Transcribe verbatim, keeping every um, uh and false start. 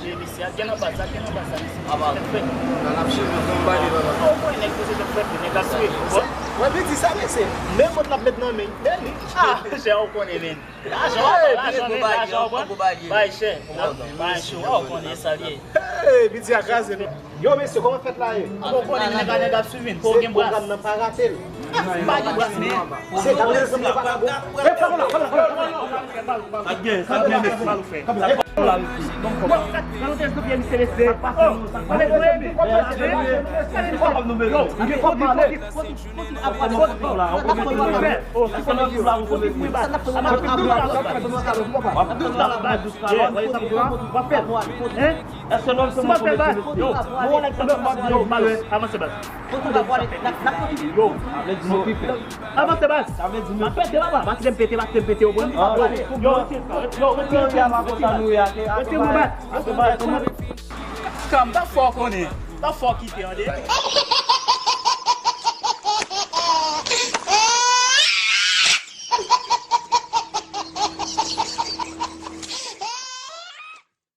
Mesye, gen anba sa, gen anba sa, mesye. Tèt frèt. Nan ap cheve konba li, papa. Ou konnen nèg poze tèt frèt, nèg ap swiv, ou konprann? Wè, piti sa, mesye. Men mòd l ap met nan men, men li. Ah, chè, ou konnen, men. Lajan, lajan, men, lajan, ou konprann? Bay chè. Bay chè, ou konnen sa l ye. Hey, piti a kraze, non. Yo, mesye, kòman fèt la ye? Ou konnen, men nèg a nèg ap swiv, fò w gen bras. Se pwogram nan, pa rate l. Pa gen bras, men. Se gade zanmi vagabon. Hey, pa la, pa la, pa la, pa la. Sa byen, sa byen, mesye. Avanse, baz. Yo, sa vle di m okipe. Avanse, baz. Sa vle di m okipe. Pete, papa. Bati m pete, bati m pete, ou konprann? Yo, yo, retire, retire, retire, retire, retire, baz. Retire, baz. Kanm, ta fò konnen. Ta fò kite, tande.